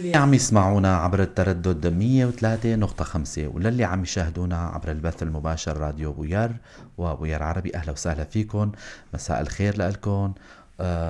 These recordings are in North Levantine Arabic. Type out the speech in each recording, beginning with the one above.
للي عم يسمعونا عبر التردد 103.5 وللي عم يشاهدونا عبر البث المباشر راديو بوير وبوير عربي، أهلا وسهلا فيكم، مساء الخير لكم.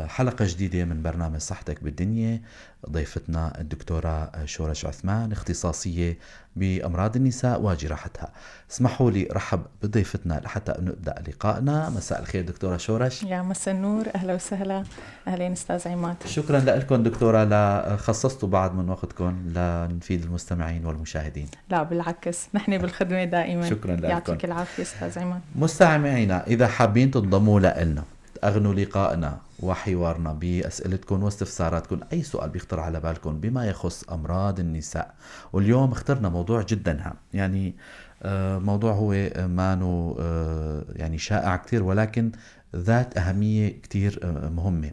حلقة جديدة من برنامج صحتك بالدنيا. ضيفتنا الدكتورة شورش عثمان، اختصاصية بأمراض النساء وجراحتها. اسمحوا لي رحب بضيفتنا لحتى نبدأ لقائنا. مساء الخير دكتورة شورش. يا مساء النور، أهلا وسهلا. أهلين أستاذ عماد. شكرا لكم دكتورة، لخصصتوا بعض من وقتكم لنفيد المستمعين والمشاهدين. لا بالعكس، نحن بالخدمة دائما. شكرا لكم، يعطيك العافية أستاذ عماد. مستمعينا إذا حابين تنضموا لنا أغنوا لقائنا وحوارنا بأسئلتكم واستفساراتكم، أي سؤال بيخطر على بالكم بما يخص أمراض النساء. واليوم اخترنا موضوع جدا هام، يعني موضوع هو مانو يعني شائع كتير ولكن ذات أهمية كتير مهمة.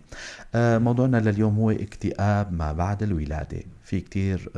موضوعنا لليوم هو اكتئاب ما بعد الولادة. في كتير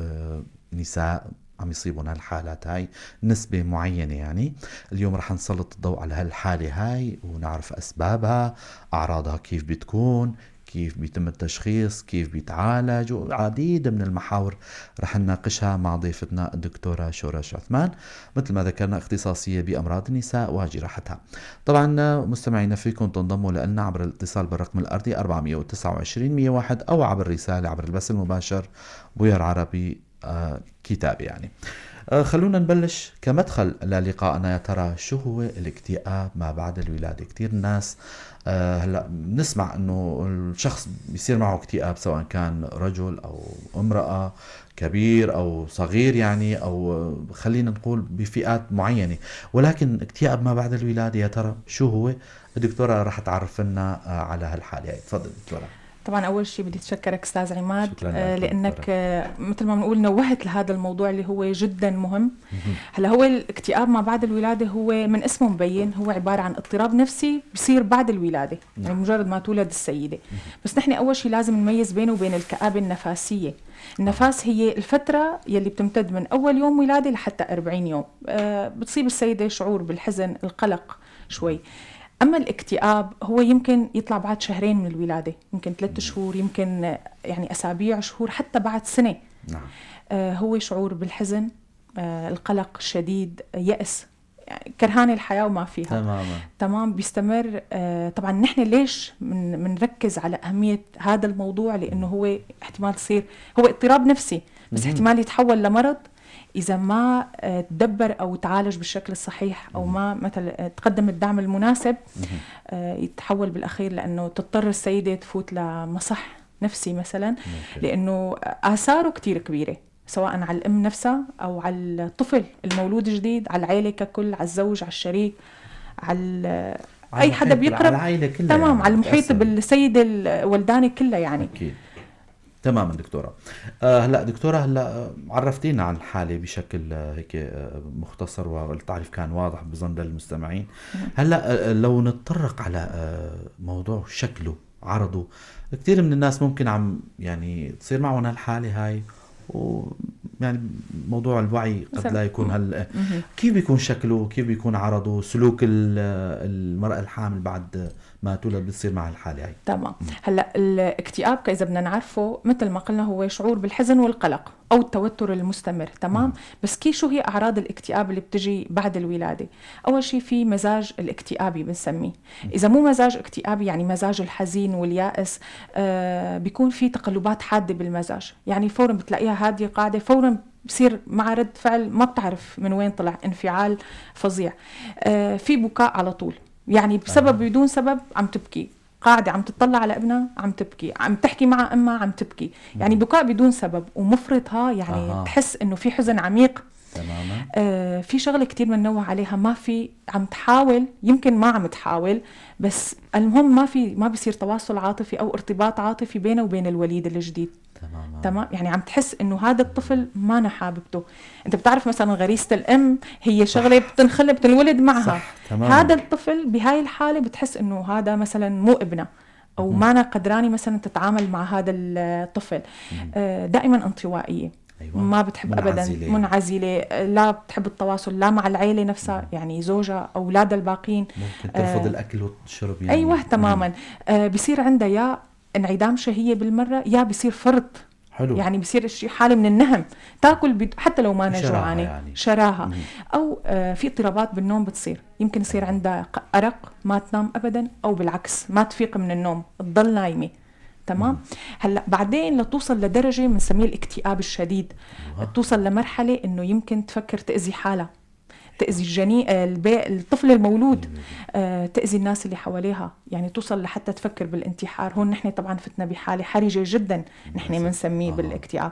نساء عم يصيبون هالحالات هاي، نسبة معينة يعني. اليوم رح نسلط الضوء على هالحالة هاي ونعرف أسبابها، أعراضها كيف بتكون، كيف بيتم التشخيص، كيف بيتعالج، وعديد من المحاور رح نناقشها مع ضيفتنا الدكتورة شورش عثمان، مثل ما ذكرنا اختصاصية بأمراض النساء وجراحتها. طبعا مستمعينا فيكم تنضموا لنا عبر الاتصال بالرقم الأرضي 429 101 أو عبر رسالة عبر البث المباشر بوير عربي كتاب يعني. خلونا نبلش كمدخل للقائنا. يا ترى شو هو الاكتئاب ما بعد الولادة؟ كتير ناس هلا بنسمع انه الشخص بيصير معه اكتئاب، سواء كان رجل او امرأة، كبير او صغير يعني، او خلينا نقول بفئات معينة، ولكن اكتئاب ما بعد الولادة يا ترى شو هو؟ الدكتورة رح تعرف لنا على هالحالة هاي. تفضل دكتورة. طبعا اول شيء بدي اتشكرك استاذ عماد، لانك مثل ما بنقول نوهت لهذا الموضوع اللي هو جدا مهم. هلا هو الاكتئاب ما بعد الولادة هو من اسمه مبين، هو عبارة عن اضطراب نفسي بصير بعد الولادة، يعني مجرد ما تولد السيدة. بس نحن اول شيء لازم نميز بينه وبين الكآبة النفاسيه. النفاس هي الفترة يلي بتمتد من اول يوم ولاده لحتى 40 يوم، بتصيب السيدة شعور بالحزن، القلق شوي. أما الاكتئاب هو يمكن يطلع بعد شهرين من الولادة، يمكن 3 شهور، يمكن يعني أسابيع، شهور، حتى بعد سنة. نعم. هو شعور بالحزن، القلق الشديد، يأس، يعني كرهان الحياة وما فيها. تماما. تمام، بيستمر. طبعا نحن ليش منركز على أهمية هذا الموضوع؟ لأنه هو احتمال تصير هو اضطراب نفسي، بس احتمال يتحول لمرض إذا ما تدبر أو تعالج بالشكل الصحيح، أو ما مثلا تقدم الدعم المناسب، يتحول بالأخير لأنه تضطر السيدة تفوت لمصح نفسي مثلا، لأنه آثاره كتير كبيرة، سواء على الأم نفسها أو على الطفل المولود جديد، على العائلة ككل، على الزوج، على الشريك، على أي حدا بيقرب، على العائلة كلها. تمام، على المحيط بالسيدة الولدانة كلها يعني. أكيد. تماما دكتورة. هلا دكتورة، هلا عرفتينا عن الحالة بشكل هيك مختصر والتعريف كان واضح بظن للمستمعين. هلا لو نتطرق على موضوع شكله، عرضه، كثير من الناس ممكن عم يعني تصير معهم هالحالة هاي، ويعني موضوع الوعي قد لا يكون. هل كيف بيكون شكله، كيف بيكون عرضه، سلوك المرأة الحامل بعد ما تولد بتصير مع الحالة هاي؟ تمام. هلا الاكتئاب إذا بدنا نعرفه مثل ما قلنا هو شعور بالحزن والقلق أو التوتر المستمر. تمام. بس كي شو هي أعراض الاكتئاب اللي بتجي بعد الولادة؟ أول شيء في مزاج الاكتئابي بنسميه. إذا مو مزاج اكتئابي يعني مزاج الحزين واليائس، بيكون في تقلبات حادة بالمزاج، يعني فورا بتلاقيها هادية قاعدة، فورا بصير مع رد فعل ما بتعرف من وين طلع، انفعال فظيع. في بكاء على طول، يعني بسبب بدون سبب عم تبكي، قاعدة عم تطلع على ابنها عم تبكي، عم تحكي مع أمها عم تبكي، يعني بكاء بدون سبب ومفرطها، يعني تحس إنه في حزن عميق. تماما. في شغلة كتير بنوه عليها، ما في عم تحاول، يمكن ما عم تحاول، بس المهم ما بيصير تواصل عاطفي أو ارتباط عاطفي بينه وبين الوليد الجديد. تماما. تمام، يعني عم تحس انه هذا الطفل ما انا حاببته. انت بتعرف مثلا غريزة الام هي شغله بتنخلق بتنولد معها. صح. تماما. هذا الطفل بهاي الحالة بتحس انه هذا مثلا مو ابنه، او ما انا قدراني مثلا تتعامل مع هذا الطفل. دائما انطوائية. أيوة. ما بتحب منعزلة. ابدا، منعزله، لا بتحب التواصل لا مع العيلة نفسها، يعني زوجها اولادها الباقين، ممكن ترفض الاكل والشرب يعني. ايوه تماما. بصير عندها يا انعدام شهية بالمرة، يا بصير فرط حلو. يعني بصير شيء حاله من النهم، تاكل حتى لو ما جوعانة يعني. شراهه. او في اضطرابات بالنوم بتصير، يمكن يصير عندها ارق ما تنام ابدا، او بالعكس ما تفيق من النوم تضل نايمة. تمام. هلا بعدين لتوصل لدرجة بنسميه الاكتئاب الشديد. توصل لمرحلة انه يمكن تفكر تاذي حالها، تأذي الجنين، الطفل المولود، تأذي الناس اللي حواليها، يعني توصل لحتى تفكر بالانتحار. هون نحن طبعا فتنا بحالة حرجة جدا نحن بنسميه بالاكتئاب.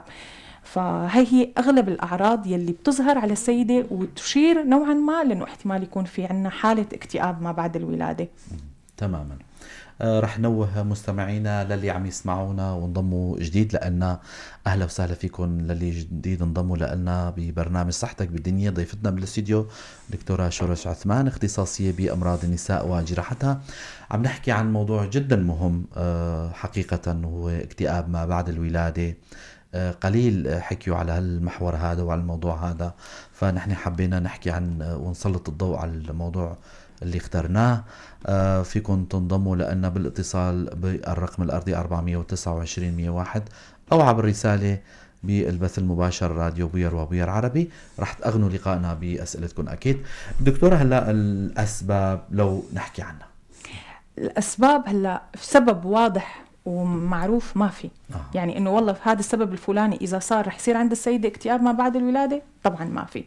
فهي هي أغلب الأعراض يلي بتظهر على السيدة وتشير نوعا ما لأنه احتمال يكون في عنا حالة اكتئاب ما بعد الولادة. تماما. رح نوه مستمعينا للي عم يسمعونا وانضموا جديد لنا، اهلا وسهلا فيكم للي جديد انضموا لنا ببرنامج صحتك بالدنيا. ضيفتنا بالاستديو دكتورة شورش عثمان، اختصاصية بأمراض النساء وجراحتها. عم نحكي عن موضوع جدا مهم حقيقة، هو اكتئاب ما بعد الولادة. قليل حكيوا على هالمحور هذا وعلى الموضوع هذا، فنحن حبينا نحكي عن ونسلط الضوء على الموضوع اللي اخترناه. فيكم تنضموا لنا بالاتصال بالرقم الأرضي 429 101 أو عبر رسالة بالبث المباشر راديو بوير وبوير عربي. رح تأغنوا لقائنا بأسئلتكم أكيد. دكتورة، هلأ الأسباب لو نحكي عنها. الأسباب هلأ سبب واضح ومعروف ما في. يعني انه والله هذا السبب الفلاني اذا صار رح يصير عند السيدة اكتئاب ما بعد الولادة، طبعا ما في.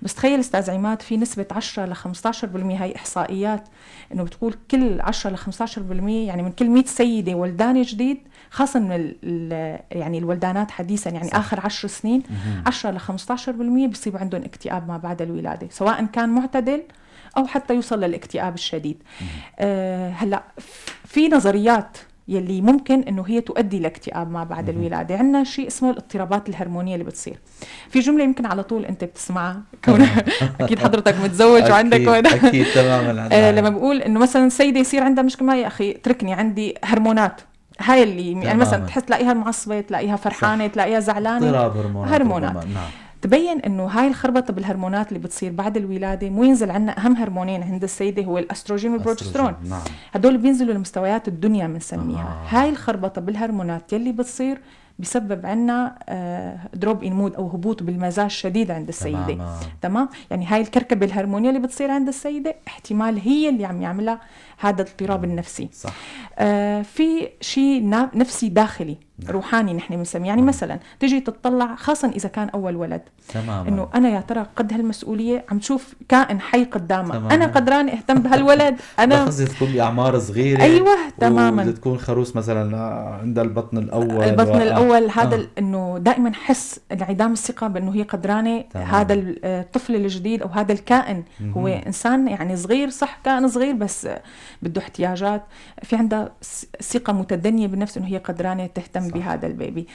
بس تخيل استاذ عماد، في نسبه 10 ل 15%، هاي احصائيات انه بتقول كل 10 ل 15%، يعني من كل 100 سيده ولدانه جديد، خاصة من يعني الولدانات حديثا، يعني صح. اخر 10 سنين 10 ل 15% بيصيب عندهم اكتئاب ما بعد الولادة، سواء كان معتدل او حتى يوصل للاكتئاب الشديد. هلا في نظريات يلي ممكن انه هي تؤدي لاكتئاب ما بعد الولادة. عندنا شيء اسمه الاضطرابات الهرمونيه اللي بتصير. في جملة يمكن على طول انت بتسمعها، كون اكيد حضرتك متزوج وعندك اكيد تماما. لما بقول انه مثلا سيده يصير عندها مشكلة، يا اخي اتركني عندي هرمونات، هاي اللي يعني مثلا تحس تلاقيها معصبة، تلاقيها فرحانة، تلاقيها زعلانة، اضطراب هرمونات. نعم. تبين انه هاي الخربطه بالهرمونات اللي بتصير بعد الولادة، مو ينزل عندنا اهم هرمونين عند السيدة هو الاستروجين والبروجسترون. نعم. هدول بينزلوا لمستويات الدنيا بنسميها. هاي الخربطه بالهرمونات يلي بتصير بسبب عنا drop in mood او هبوط بالمزاج شديد عند السيدة. تمام. يعني هاي الكركبه الهرمونيه اللي بتصير عند السيدة احتمال هي اللي عم يعملها هذا الاضطراب النفسي. صح. في شيء نفسي داخلي. نعم. روحاني نحن بنسميه. يعني مثلا تجي تتطلع، خاصة اذا كان اول ولد، انه انا يا ترى قد هالمسؤوليه، عم تشوف كائن حي قدامها، انا قدرانه اهتم بهالولد، انا خاصة تكون باعمار صغيرة. ايوه تماما. تكون خروس مثلا عندها البطن الاول، البطن الاول هذا انه دائما حس انعدام الثقة بانه هي قدرانه. هذا الطفل الجديد او هذا الكائن هو انسان يعني صغير، صح كائن صغير بس بده احتياجات، في عندها ثقة متدنيه بالنفس انه هي قدرانه تهتم بهذا البيبي.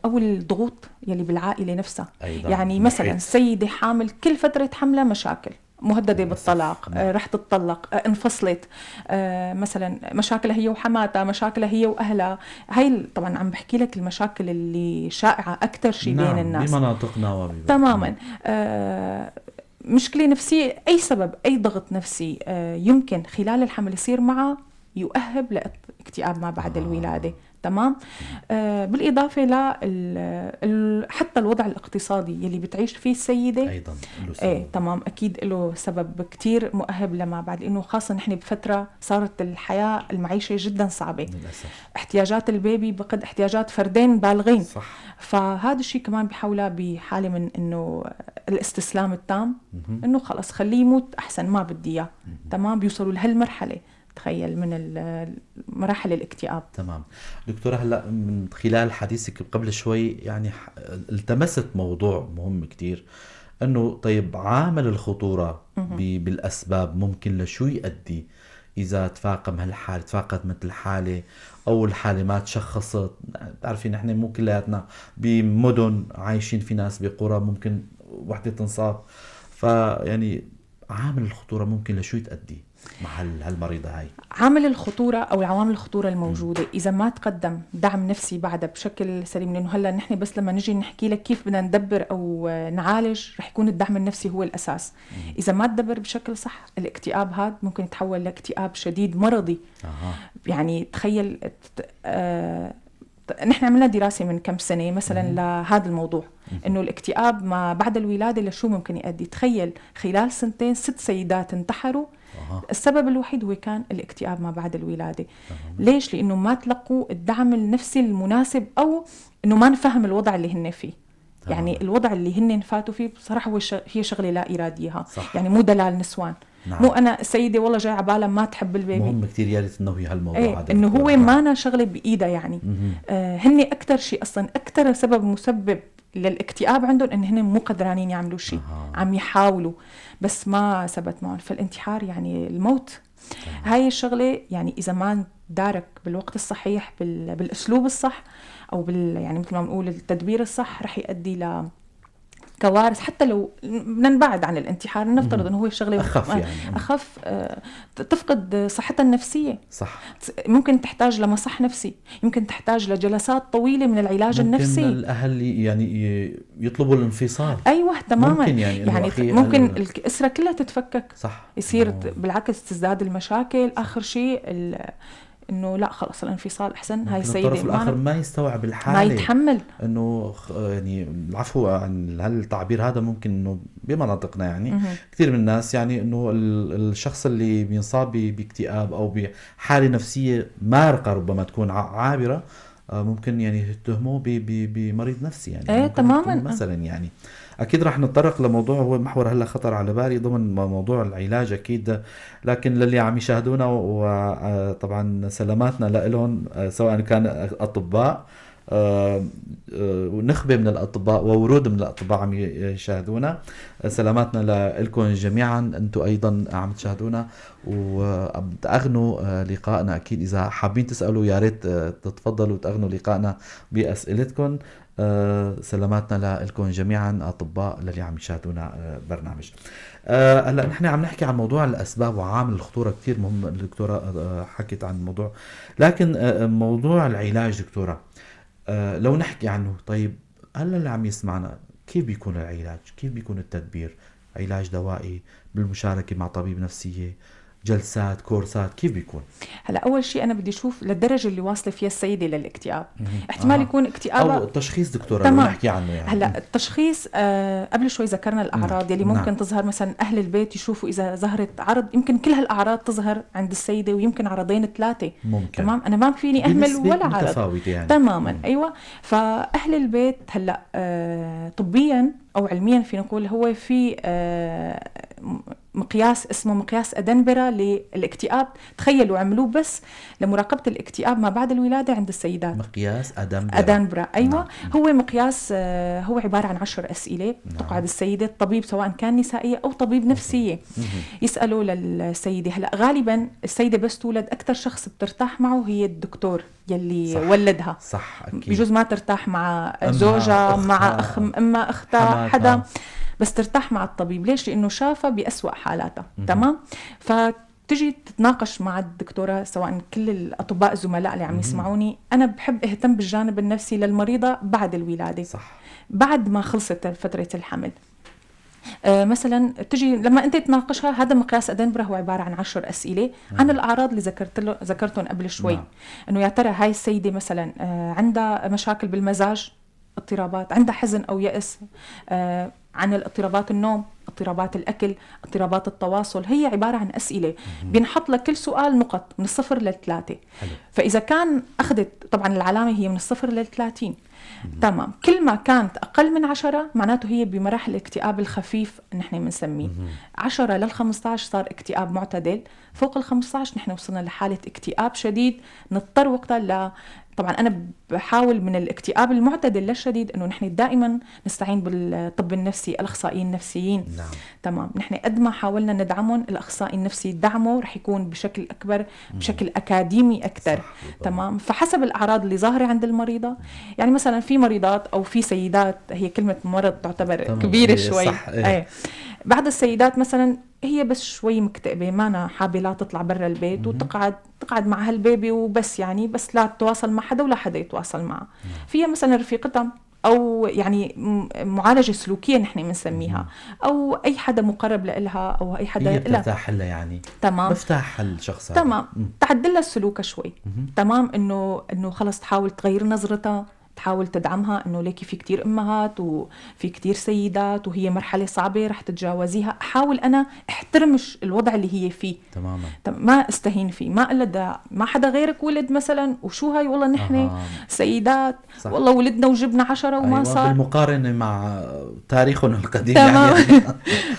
او الضغوط يلي بالعائلة نفسها أيضاً. يعني مثلا السيدة حامل كل فترة حملها مشاكل، مهددة بالطلاق، رح تتطلق، انفصلت، مثلا مشاكلها هي وحماتها، مشاكلها هي واهلها. هاي طبعا عم بحكي لك المشاكل اللي شائعة اكثر شيء. نعم. بين الناس بمناطقنا تماما. مشكلة نفسية، اي سبب، اي ضغط نفسي يمكن خلال الحمل يصير معها يؤهب لاكتئاب ما بعد الولادة. تمام. بالاضافة ل حتى الوضع الاقتصادي يلي بتعيش فيه السيدة ايضا له سبب. ايه تمام، اكيد له سبب كثير مؤهب لما بعد، لانه خاصة نحن بفترة صارت الحياة المعيشة جدا صعبة للاسف، احتياجات البيبي بقد احتياجات فردين بالغين. صح. فهذا الشيء كمان بحولها بحاله من انه الاستسلام التام، انه خلص خليه يموت احسن ما بدي اياه. تمام، بيوصلوا لهالمرحله، تخيل، من مراحل الاكتئاب. تمام دكتورة، هلا من خلال حديثك قبل شوي يعني التمست موضوع مهم كتير، انه طيب عامل الخطورة بالاسباب ممكن لشو يؤدي اذا تفاقم هالحالة، تفاقمت الحالة او الحالة ما تشخصت. بتعرفي نحن مو كلياتنا بمدن عايشين، في ناس بقرى ممكن وحدة تنصاب، فيعني عامل الخطورة ممكن لشو تؤدي مع هالمريضة هاي؟ عامل الخطورة أو العوامل الخطورة الموجودة إذا ما تقدم دعم نفسي بعدها بشكل سليم، لأنه هلا نحن بس لما نجي نحكي لك كيف بدنا ندبر أو نعالج رح يكون الدعم النفسي هو الأساس. إذا ما تدبر بشكل صح الاكتئاب هذا ممكن يتحول لاكتئاب شديد مرضي. يعني تخيل نحن عملنا دراسة من كم سنة مثلا لهذا الموضوع، انه الاكتئاب ما بعد الولادة لشو ممكن يؤدي. تخيل خلال سنتين 6 سيدات انتحروا. السبب الوحيد هو كان الاكتئاب ما بعد الولادة. ليش؟ لانه ما تلقوا الدعم النفسي المناسب، او انه ما نفهم الوضع اللي هن فيه. يعني الوضع اللي هن فاتوا فيه بصراحة هو هي شغله لا ارادية. يعني مو دلال نسوان. نعم. مو انا السيدة والله جاي على بالها ما تحب ال baby. مهم كثير يا ريت تنوهي هالموضوع. إيه، انه هو ما أنا شغله بايدها يعني. هن اكثر شيء اصلا اكثر سبب مسبب للاكتئاب عندهم ان هن مو قدرانين يعملوا شيء. عم يحاولوا بس ما ثبت معهم. فالانتحار يعني الموت. هاي الشغلة يعني اذا ما دارك بالوقت الصحيح بالاسلوب الصح، او يعني مثل ما بنقول التدبير الصح، رح يؤدي ل كوارث. حتى لو بدنا نبعد عن الانتحار، نفترض انه هو شغله اخف، يعني اخف، تفقد صحتها النفسية. صح. ممكن تحتاج لمصح نفسي، يمكن تحتاج لجلسات طويلة من العلاج ممكن النفسي. ممكن الاهل يعني يطلبوا الانفصال. ايوه تماما. ممكن يعني ممكن الاسرة كلها تتفكك. صح. يصير بالعكس تزداد المشاكل. اخر شيء انه لا خلص الانفصال احسن. هاي السيدة الطرف الاخر ما يستوعب الحالة، ما يتحمل انه يعني العفو عن هالتعبير هذا، ممكن انه بمناطقنا يعني كثير من الناس يعني انه الشخص اللي بينصاب باكتئاب او بحاله نفسية مارقه ربما تكون عابرة، ممكن يعني يتهموه بمريض نفسي يعني. ايه تماما. مثلا يعني اكيد رح نتطرق لموضوع هو محور هلا خطر على بالي ضمن موضوع العلاج اكيد، لكن للي عم يشاهدونا وطبعا سلاماتنا لهم، سواء كان اطباء ونخبه من الاطباء وورود من الاطباء عم يشاهدونا، سلاماتنا لكم جميعا. انتم ايضا عم تشاهدونا وتأغنوا لقائنا اكيد. اذا حابين تسالوا يا ريت تتفضلوا وتأغنوا لقائنا باسئلتكم. سلاماتنا لكم جميعا اطباء للي عم يشاهدونا برنامج. هلا نحن عم نحكي عن موضوع الاسباب وعامل الخطورة، كثير مهم الدكتورة حكت عن الموضوع، لكن موضوع العلاج دكتورة لو نحكي عنه. طيب هلا اللي عم يسمعنا كيف بيكون العلاج؟ كيف بيكون التدبير؟ علاج دوائي، بالمشاركة مع طبيب نفسية، جلسات، كورسات، كيف بيكون؟ هلا اول شيء انا بدي اشوف للدرجة اللي واصله فيها السيدة للاكتئاب. احتمال يكون اكتئاب او التشخيص دكتورة لو نحكي عنه يعني. هلا التشخيص قبل شوي ذكرنا الاعراض يلي ممكن تظهر، مثلا اهل البيت يشوفوا اذا ظهرت عرض، يمكن كل هالاعراض تظهر عند السيدة، ويمكن عرضين ثلاثة ممكن. تمام، انا ما فيني اهمل ولا عرض، متفاوتة يعني. تماما. ايوه. فاهل البيت هلا طبيا او علميا فينا نقول هو في مقياس اسمه مقياس أدنبرا للاكتئاب. تخيلوا عملوه بس لمراقبة الاكتئاب ما بعد الولادة عند السيدات. مقياس أدنبرا. أدنبرا أيوة. نعم. هو مقياس، هو عبارة عن 10 أسئلة. نعم. تقعد السيدة الطبيب سواء كان نسائية أو طبيب نفسية يسألوا للسيدة. هلا غالبا السيدة بس تولد أكثر شخص بترتاح معه هي الدكتور يلي صح. ولدها. صح أكيد. بجوز ما ترتاح مع زوجها، مع أخ أمها، أختها، حدا، بس ترتاح مع الطبيب. ليش؟ لأنه شافها بأسوأ حالاتها. تمام. فتجي تتناقش مع الدكتورة، سواء كل الأطباء الزملاء اللي عم يسمعوني، أنا بحب أهتم بالجانب النفسي للمريضة بعد الولادة. صح. بعد ما خلصت فترة الحمل. مثلا تجي لما انت تناقشها، هذا مقياس أدنبرا هو عبارة عن 10 اسئلة عن الاعراض اللي ذكرتهم قبل شوي. انه يا ترى هاي السيدة مثلا عندها مشاكل بالمزاج، اضطرابات، عندها حزن او يأس، عن الاضطرابات النوم، اضطرابات الأكل، اضطرابات التواصل. هي عبارة عن أسئلة بينحط لك كل سؤال نقط من 0 ل3. فإذا كان أخذت طبعا العلامة هي من 0 ل30. تمام. كل ما كانت أقل من 10 معناته هي بمراحل الاكتئاب الخفيف نحن بنسميه. 10 لل15 صار اكتئاب معتدل، فوق ال15 نحن وصلنا لحالة اكتئاب شديد، نضطر وقتها طبعا أنا بحاول من الاكتئاب المعتدل للشديد أنه نحن دائما نستعين بالطب النفسي، الأخصائيين النفسيين. نعم. تمام. نحن قد ما حاولنا ندعمهم، الأخصائي النفسي دعمه رح يكون بشكل أكبر، بشكل أكاديمي أكثر. تمام. فحسب الأعراض اللي ظاهرة عند المريضة، يعني مثلا في مريضات أو في سيدات، هي كلمة مرض تعتبر كبيرة شوي. صح. إيه. بعض السيدات مثلا هي بس شوي مكتئبة، ما أنا حابة لا تطلع برا البيت وتقعد مع هالبيبي وبس، يعني بس لا تتواصل مع حدا ولا حدا يتواصل معها. فيها مثلا رفيقتها او يعني معالجة سلوكية نحن بنسميها، او اي حدا مقرب لها او اي حدا هي بترتاح لها يعني. تمام، مفتاح الشخص هذا. تمام، تعدل لها السلوك شوي. تمام، انه خلص تحاول تغير نظرتها، تحاول تدعمها انه ليكي في كتير امهات وفي كتير سيدات وهي مرحلة صعبة رح تتجاوزيها. احاول انا احترم الوضع اللي هي فيه تماما، ما استهين فيه، ما اقول ده ما حدا غيرك ولد مثلا وشو هاي والله نحن سيدات. صح. والله ولدنا وجبنا 10 وما أيوة، صار. بالمقارنة مع تاريخهم القديم. تمام. يعني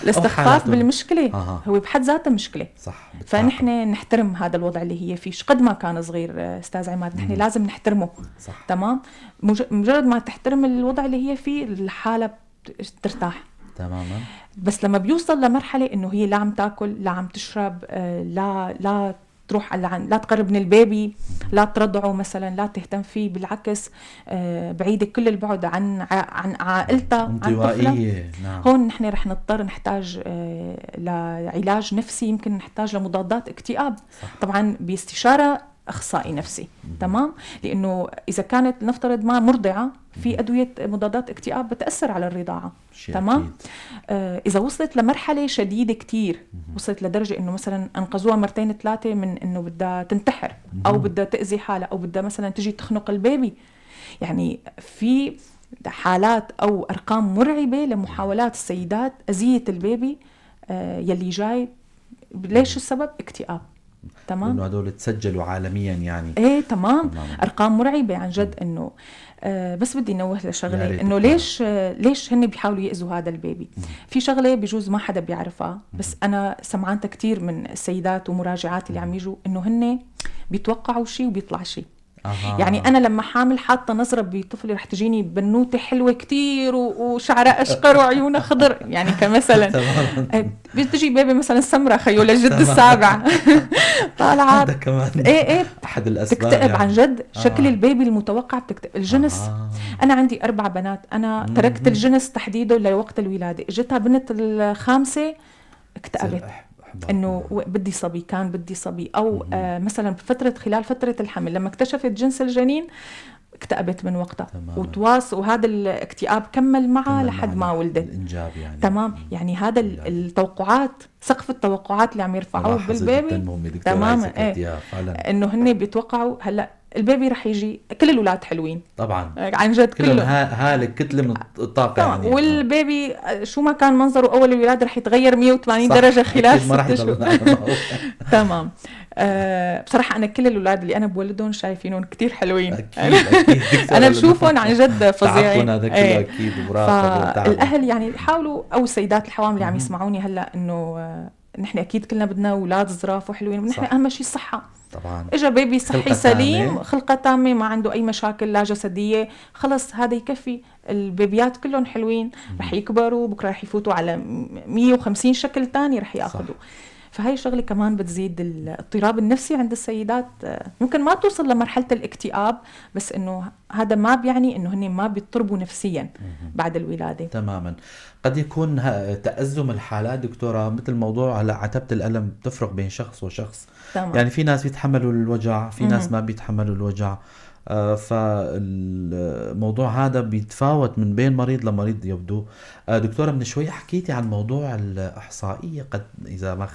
الاستخفاف بالمشكلة هو بحد ذاته مشكلة. صح. فنحن نحترم هذا الوضع اللي هي فيه قد ما كان صغير استاذ عماد، نحن لازم نحترمه. صح. تمام، مجرد ما تحترم الوضع اللي هي فيه الحالة بترتاح. تماما. بس لما بيوصل لمرحلة انه هي لا عم تاكل، لا عم تشرب، لا تروح على، لا تقرب من البيبي، لا ترضعه مثلا، لا تهتم فيه، بالعكس بعيدة كل البعد عن عائلتها، عن انطوائية. نعم. هون نحن رح نضطر نحتاج لعلاج نفسي، يمكن نحتاج لمضادات اكتئاب. صح. طبعا باستشارة اخصائي نفسي. تمام، لانه اذا كانت نفترض ما مرضعه، في ادوية مضادات اكتئاب بتاثر على الرضاعة. تمام. اذا وصلت لمرحلة شديدة كتير، وصلت لدرجة انه مثلا انقذوها مرتين ثلاثة من انه بدها تنتحر او بدها تاذي حالها او بدها مثلا تجي تخنق البيبي، يعني في حالات او ارقام مرعبة لمحاولات السيدات اذيه البيبي يلي جاي. ليش السبب؟ اكتئاب. تمام، انه هدول تسجلوا عالميا يعني. ايه تمام. ارقام مرعبة عن جد. انه بس بدي نوه لشغلة، انه ليش هن بيحاولوا ياذوا هذا البيبي. في شغله بجوز ما حدا بيعرفها، بس انا سمعانتها كثير من السيدات ومراجعات اللي عم يجوا، انه هن بيتوقعوا شيء وبيطلع شيء. يعني انا لما حامل حاطه نظره بطفلي رح تجيني بنوته حلوة كتير وشعرها اشقر وعيونها خضر، يعني كمثلا بتجي بيبي مثلا سمرة خيو للجد السابع طالعه كمان. ايه احد الاسباب تكتئب يعني. عن جد شكل البيبي المتوقع بتكتئب. الجنس. انا عندي 4 بنات، انا تركت الجنس تحديده لوقت الولادة، اجتها بنت الخامسة اكتئبت انه بدي صبي، كان بدي صبي، او مثلا بفترة خلال فترة الحمل لما اكتشفت جنس الجنين اكتئبت من وقتها. وتواصل، وهذا الاكتئاب كمل معها لحد ما ولدت الانجاب يعني. تمام، يعني هذا التوقعات، سقف التوقعات اللي عم يرفعوه بالبيبي. تمام. ايه. انه هن بيتوقعوا هلا البيبي رح يجي، كل الاولاد حلوين طبعا عن جد، كلهم هالك كتلة من الطاقة يعني. والبيبي شو ما كان منظره اول الولادة رح يتغير 180 درجه خلال 6 شهور. تمام. بصراحة انا كل الاولاد اللي انا بولدهم شايفينهم كثير حلوين. اكيد اكيد. انا بشوفهم عن جد فظيعين. هذا كله اكيد وراثه. الاهل يعني حاولوا، او السيدات الحوامل اللي عم يسمعوني هلا، انه نحن اكيد كلنا بدنا اولاد ظراف وحلوين، ونحن اهم شيء الصحة. طبعا. اجى بيبي صحي سليم، خلقه تامة، ما عنده اي مشاكل لا جسدية، خلص هذا يكفي. البيبيات كلهم حلوين، رح يكبروا بكره رح يفوتوا على 150 شكل تاني رح ياخذوا. فهي شغله كمان بتزيد الاضطراب النفسي عند السيدات، ممكن ما توصل لمرحلة الاكتئاب، بس انه هذا ما بيعني انه هن ما بيضطربوا نفسيا بعد الولادة. تماما. قد يكون تأزم الحالات دكتورة مثل موضوع هلا عتبة الالم بتفرق بين شخص وشخص. تمام. يعني في ناس بيتحملوا الوجع، في ناس ما بيتحملوا الوجع، فالموضوع هذا بيتفاوت من بين مريض لمريض يبدو. دكتورة من شوي حكيتي عن موضوع الإحصائية، قد إذا ما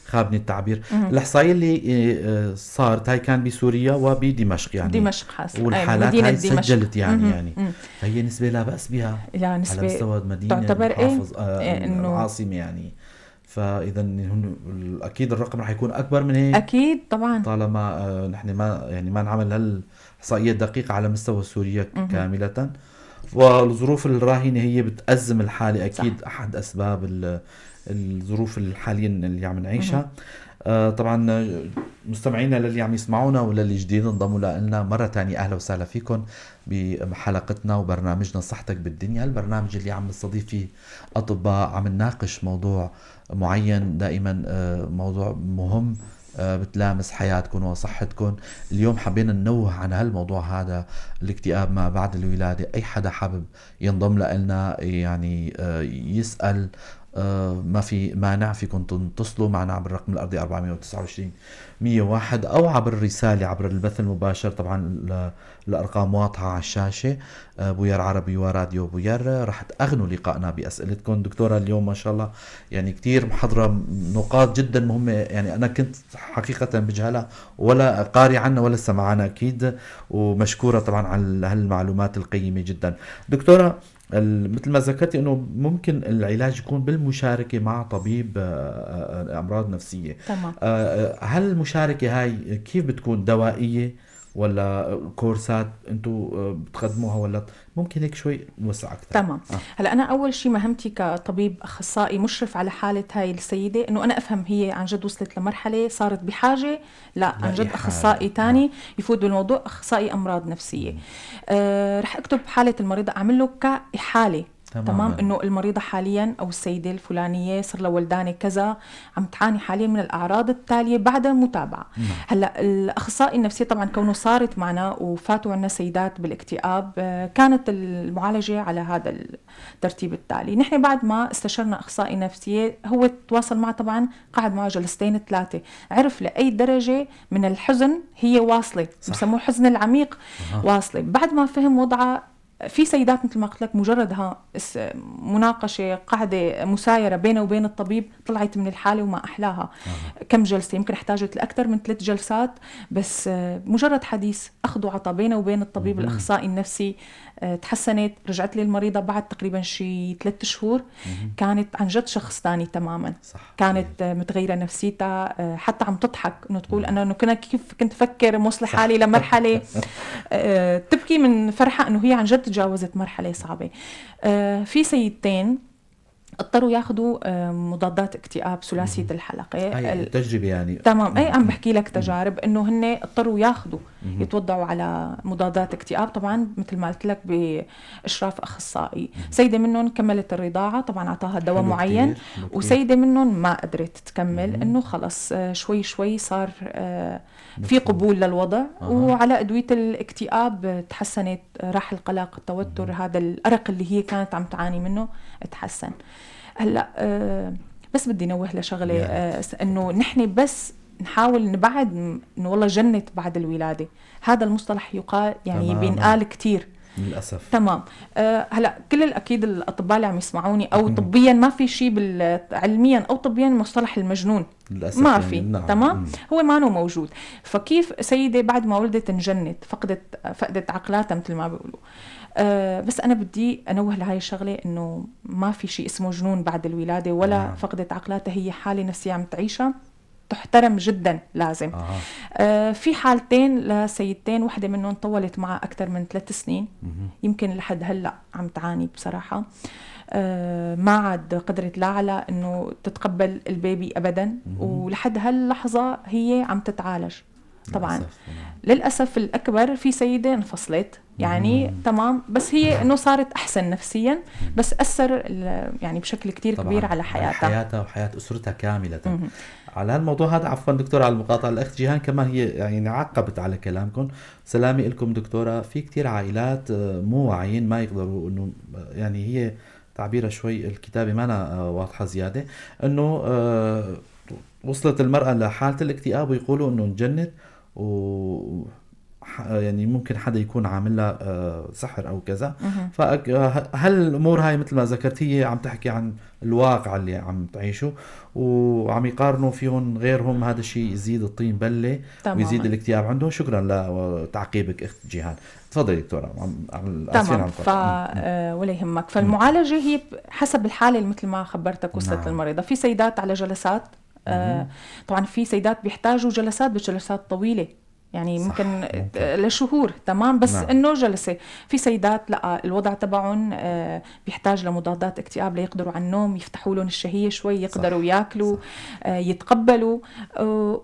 خابني التعبير، الإحصائية اللي صارت هاي كان بسوريا وبدمشق، يعني دمشق حاصل، والحالات هاي سجلت يعني يعني فهي نسبة لا بأس بها، لا نسبة على مستوى المدينة تعتبر المحافظ العاصمة يعني. فاذا اكيد الرقم رح يكون اكبر من هيك، اكيد طبعا، طالما نحن ما يعني ما نعمل هالاحصائيه الدقيقة على مستوى سوريا كاملة، والظروف الراهنة هي بتأزم الحالة اكيد. صح. احد اسباب الظروف الحالية اللي عم نعيشها. طبعا مستمعينا للي عم يسمعونا وللي جديد انضموا لنا مرة تانية، أهلا وسهلا فيكم بحلقتنا وبرنامجنا صحتك بالدنيا، البرنامج اللي عم نستضيف فيه أطباء، عم نناقش موضوع معين دائما، موضوع مهم بتلامس حياتكم وصحتكم. اليوم حبينا ننوه عن هالموضوع هذا، الاكتئاب ما بعد الولادة. أي حدا حابب ينضم لنا يعني يسأل، ما في مانع، فيكم تتصلوا معنا بالرقم الأرضي 429 101 أو عبر الرسالة عبر البث المباشر. طبعا الأرقام واضحة على الشاشة، بوير عربي وراديو بوير. رح تأغنوا لقائنا بأسئلتكم. دكتورة اليوم ما شاء الله يعني كتير محضرة نقاط جدا مهمة، يعني أنا كنت حقيقة بجهلها ولا قاري عنها ولا سمعانها أكيد، ومشكورة طبعا على هالمعلومات القيمة جدا. دكتورة، مثل ما ذكرتي انه ممكن العلاج يكون بالمشاركة مع طبيب امراض نفسية. تمام. هل المشاركة هاي كيف بتكون؟ دوائيه ولا كورسات انتم بتقدموها، ولا ممكن هيك شوي نوسع اكثر؟ تمام. هلا انا اول شيء مهمتي كطبيب اخصائي مشرف على حاله هاي السيدة انه انا افهم هي عن جد وصلت لمرحلة صارت بحاجة لا عن جد اخصائي ثاني يفوت بالموضوع، اخصائي امراض نفسية. رح اكتب حاله المريضة، اعمل له كاحاله. تمام، انه المريضة حاليا او السيدة الفلانية صار لها ولدانه كذا، عم تعاني حاليا من الاعراض التالية بعد متابعه. هلا الاخصائي النفسي طبعا كونه صارت معنا وفاتوا عنا سيدات بالاكتئاب، كانت المعالجة على هذا الترتيب التالي. نحن بعد ما استشرنا اخصائي نفسية، هو تواصل معه طبعا، قعد معه جلستين ثلاثة، عرف لاي درجه من الحزن هي واصله، بسموه الحزن العميق. واصله. بعد ما فهم وضعها، في سيدات مثل ما قلت لك مجردها مناقشة، قاعدة مسايرة بينه وبين الطبيب، طلعت من الحالة وما أحلاها. كم جلسة، يمكن احتاجت لأكثر من 3 جلسات، بس مجرد حديث أخذ وعطى بينه وبين الطبيب الأخصائي النفسي، تحسنت. رجعت لي المريضة بعد تقريبا شي 3 شهور، كانت عن جد شخص ثاني تماما. صح. كانت متغيرة نفسيتها، حتى عم تضحك انه تقول انا انه كنا كيف كنت افكر موصلة حالي لمرحلة، تبكي من فرحة انه هي عن جد تجاوزت مرحلة صعبة. في سيدتين اضطروا ياخذوا مضادات اكتئاب ثلاثية الحلقة. هاي التجربة يعني. تمام، اي عم بحكي لك تجارب انه هن اضطروا ياخذوا يتوضعوا على مضادات اكتئاب، طبعا مثل ما قلت لك باشراف اخصائي. سيده منهم كملت الرضاعة، طبعا اعطاها دواء معين، وسيده منهم ما قدرت تكمل، انه خلص شوي شوي صار في قبول للوضع. وعلى ادوية الاكتئاب تحسنت، راح القلق، التوتر، هذا الارق اللي هي كانت عم تعاني منه تحسن. هلا بس بدي نوه لشغلة، انه نحن بس نحاول نبعد انه والله جنت بعد الولادة، هذا المصطلح يقال يعني بينقال كثير للاسف. تمام. هلا كل الاكيد الاطباء اللي عم يسمعوني او طبيا ما في شيء علميا او طبيا مصطلح المجنون للأسف ما يعني في. نعم. تمام. هو ما موجود. فكيف سيده بعد ما ولدت انجنت، فقدت عقلاتها مثل ما بيقولوا. بس أنا بدي أنوه لهاي الشغلة إنه ما في شيء اسمه جنون بعد الولادة ولا فقدت عقلاتها، هي حالة نفسية عم تعيشها تحترم جدا لازم. في حالتين لسيدتين، واحدة منهم طولت معها أكثر من 3 سنين، يمكن لحد هلأ عم تعاني بصراحة. ما عاد قدرت لا على إنه تتقبل البيبي أبدا، ولحد هاللحظة هي عم تتعالج طبعا. للأسف الأكبر في سيدة انفصلت يعني. تمام، بس هي إنه صارت أحسن نفسيا، بس أثر يعني بشكل كتير كبير على حياتها، حياتها وحياة أسرتها كاملة. على هالموضوع هذا، عفوا دكتورة على المقاطعة، الأخت جيهان كمان هي يعني عقبت على كلامكم. سلامي لكم دكتورة. في كتير عائلات مو واعيين، ما يقدروا إنه يعني هي تعبيرها شوي الكتابة ما أنا واضحة زيادة، إنه وصلت المرأة لحالة الاكتئاب ويقولوا إنه انجنت، و يعني ممكن حدا يكون عامل لها سحر او كذا. فهل الامور هاي مثل ما ذكرت هي عم تحكي عن الواقع اللي عم تعيشه وعم يقارنوا فيهم غيرهم، هذا الشيء يزيد الطين بله ويزيد الاكتئاب عندهم. شكرا لتعقيبك اخت جيهان. تفضلي دكتورة. تمام. ولا يهمك. فالمعالجه هي حسب الحالة مثل ما خبرتك وصلت للمريضه. في سيدات على جلسات، طبعا في سيدات بيحتاجوا جلسات بجلسات طويلة يعني صح. ممكن لشهور. تمام، بس انه جلسه. في سيدات لا، الوضع تبعهم بيحتاج لمضادات اكتئاب ليقدروا على النوم، يفتحوا لهم الشهية شوي، يقدروا ياكلوا، يتقبلوا.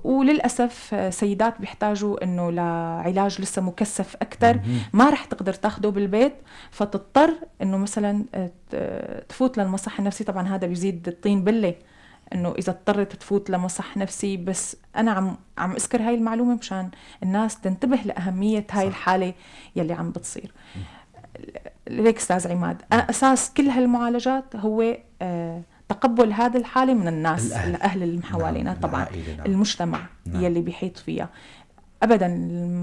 وللاسف سيدات بيحتاجوا انه لعلاج لسه مكثف اكثر، ما رح تقدر تاخده بالبيت، فتضطر انه مثلا تفوت للمصح النفسي. طبعا هذا بيزيد الطين بله انه اذا اضطرت تفوت لمصح نفسي. بس انا عم اذكر هاي المعلومة مشان الناس تنتبه لاهمية هاي الحالة يلي عم بتصير. ليك استاذ عماد، اساس كل هالمعالجات هو تقبل هذا الحالة من الناس، الأهل اللي حوالينا. طبعا. العائلة، نعم. المجتمع يلي بيحيط فيها. ابدا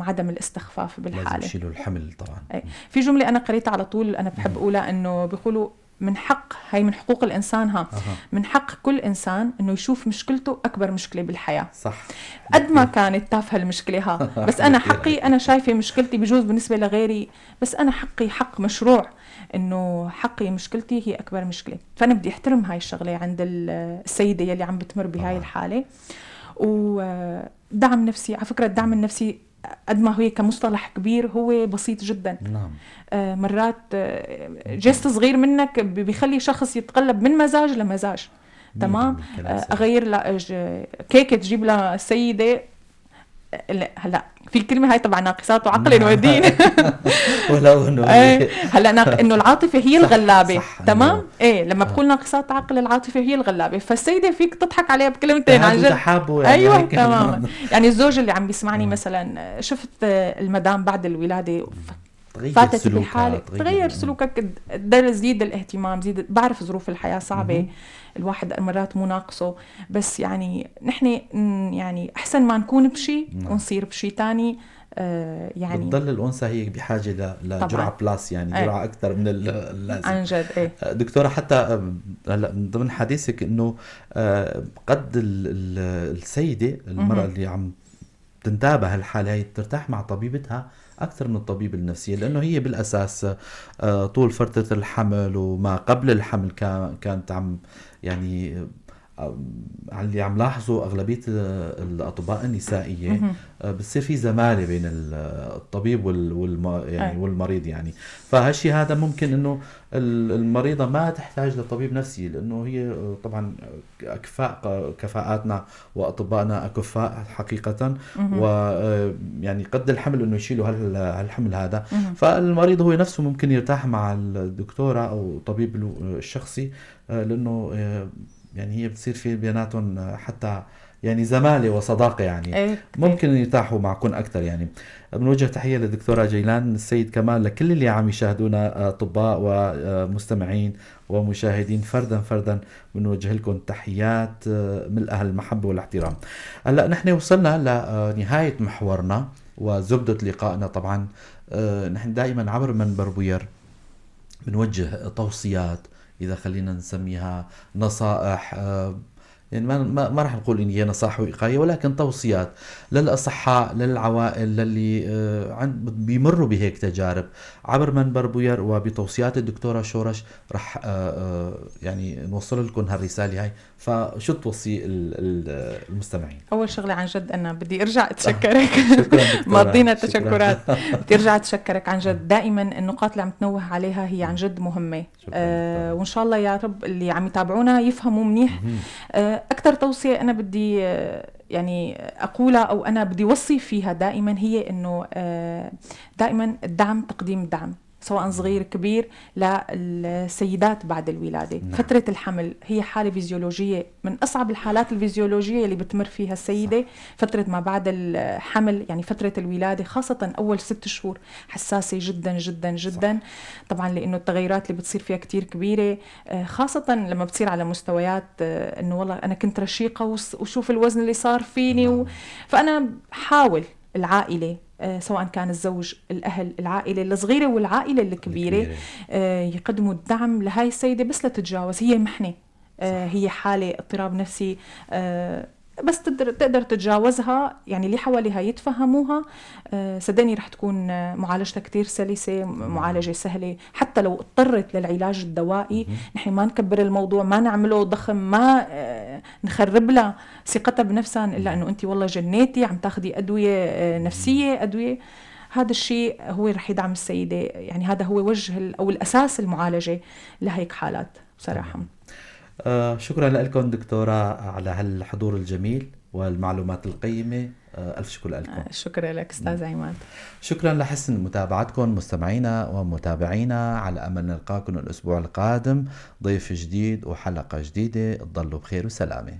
عدم الاستخفاف بالحالة، لازم يشيلوا الحمل طبعا. أي. في جملة انا قريتها على طول انا بحب اقولها، انه بيقولوا من حق، هي من حقوق الانسان، ها من حق كل انسان انه يشوف مشكلته اكبر مشكلة بالحياة. صح، قد ما كانت تافهة المشكلة، ها بس انا حقي، انا شايفه مشكلتي بجوز بالنسبة لغيري، بس انا حقي حق مشروع انه حقي مشكلتي هي اكبر مشكلة. فانا بدي احترم هاي الشغلة عند السيدة يلي عم بتمر بهاي الحالة. ودعم نفسي، على فكرة الدعم النفسي قد ما هو كمصطلح كبير هو بسيط جدا. نعم. مرات geste صغير منك بيخلي شخص يتقلب من مزاج لمزاج. تمام. اغير لها كيكة تجيب لها السيدة. هلا في الكلمة هاي طبعا ناقصات عقل ودين. ولو انه هلا انه العاطفة هي الغلابة. تمام. ايه لما بقول ناقصات عقل، العاطفة هي الغلابة، فالسيده فيك تضحك عليها بكلمتين عن جد. يعني. ايوه تماما. يعني الزوج اللي عم بيسمعني مثلا، شفت المدام بعد الولادة فاتت بحاله، تغير سلوكك، زيد الاهتمام، زيد. بعرف ظروف الحياة صعبة، الواحد مرات مو ناقصه، بس يعني نحن يعني احسن ما نكون بشيء ونصير بشيء ثاني. يعني بتضل الانثى هي بحاجة لجرعه plus، يعني جرعة اكثر من اللازم عن جد. ايه دكتورة، حتى هلا من ضمن حديثك انه قد السيدة المراة اللي عم تنتابه هالحالة هي ترتاح مع طبيبتها أكثر من الطبيب النفسي، لأنه هي بالأساس طول فترة الحمل وما قبل الحمل كانت عم يعني اللي عم لاحظوا أغلبية الأطباء النسائية بتصير في زمالة بين الطبيب يعني والمريض يعني. فهالشيء هذا ممكن إنه المريضة ما تحتاج لطبيب نفسي، لأنه هي طبعا أكفاء، كفاءاتنا وأطبائنا أكفاء حقيقة، ويعني قد الحمل إنه يشيلوا هالحمل هذا. فالمريض هو نفسه ممكن يرتاح مع الدكتورة أو الطبيب الشخصي، لأنه يعني هي بتصير في بيناتهم حتى يعني زمالة وصداقة يعني. ممكن يرتاحوا معكم أكثر يعني. بنوجه تحية للدكتورة جيلان السيد كمال، لكل اللي عم يشاهدونا أطباء ومستمعين ومشاهدين، فردا فردا بنوجه لكم تحيات من أهل المحبة والاحترام. هلا نحن وصلنا لنهاية محورنا وزبدة لقائنا. طبعا نحن دائما عبر منبر بوير بنوجه توصيات، إذا خلينا نسميها نصائح، يعني ما راح نقول إن هي نصائح وقاية، ولكن توصيات للأصحاء، للعوائل، للي بيمروا بهيك تجارب عبر منبر بوير وبتوصيات الدكتورة شورش راح يعني نوصل لكم هالرسالة هاي. فشو توصي المستمعين؟ أول شغلة عن جد أنا بدي أرجع أتشكرك. شكرا دكتورة. ماضينا التشكرات. بدي أرجع أتشكرك عن جد، دائما النقاط اللي عم تنوه عليها هي عن جد مهمة. وإن شاء الله يا رب اللي عم يتابعونا يفهموا منيح. أكثر توصية أنا بدي يعني أقولها أو أنا بدي وصي فيها دائما هي إنه دائما الدعم، تقديم الدعم سواء صغير كبير للسيدات بعد الولادة. نعم. فترة الحمل هي حالة فيزيولوجية من أصعب الحالات الفيزيولوجية اللي بتمر فيها السيدة. صح. فترة ما بعد الحمل يعني فترة الولادة خاصة أول 6 شهور حساسة جدا جدا جدا. صح. طبعا لأنه التغيرات اللي بتصير فيها كتير كبيرة، خاصة لما بتصير على مستويات أنه والله أنا كنت رشيقة وشوف الوزن اللي صار فيني. نعم. فأنا بحاول العائلة سواء كان الزوج، الأهل، العائلة الصغيرة والعائلة الكبيرة يقدموا الدعم لهاي السيدة بس لتتجاوز. هي محنة، هي حالة اضطراب نفسي، بس تقدر تتجاوزها، يعني اللي حواليها يتفهموها. صدقني رح تكون معالجتها كتير سلسة، معالجة سهلة، حتى لو اضطرت للعلاج الدوائي. نحن ما نكبر الموضوع، ما نعمله ضخم، ما نخرب لها ثقتها بنفسها، إلا أنه أنت والله جنيتي عم تاخدي أدوية نفسية، أدوية. هذا الشيء هو رح يدعم السيدة، يعني هذا هو وجه أو الأساس المعالجة لهيك حالات بصراحة. شكرا لكم دكتورة على هالحضور الجميل والمعلومات القيمة، ألف شكر لكم. شكرا لك أستاذ عماد. شكرا لحسن متابعتكم مستمعينا ومتابعينا، على أمل نلقاكم الأسبوع القادم ضيف جديد وحلقة جديدة. تضلوا بخير وسلامة.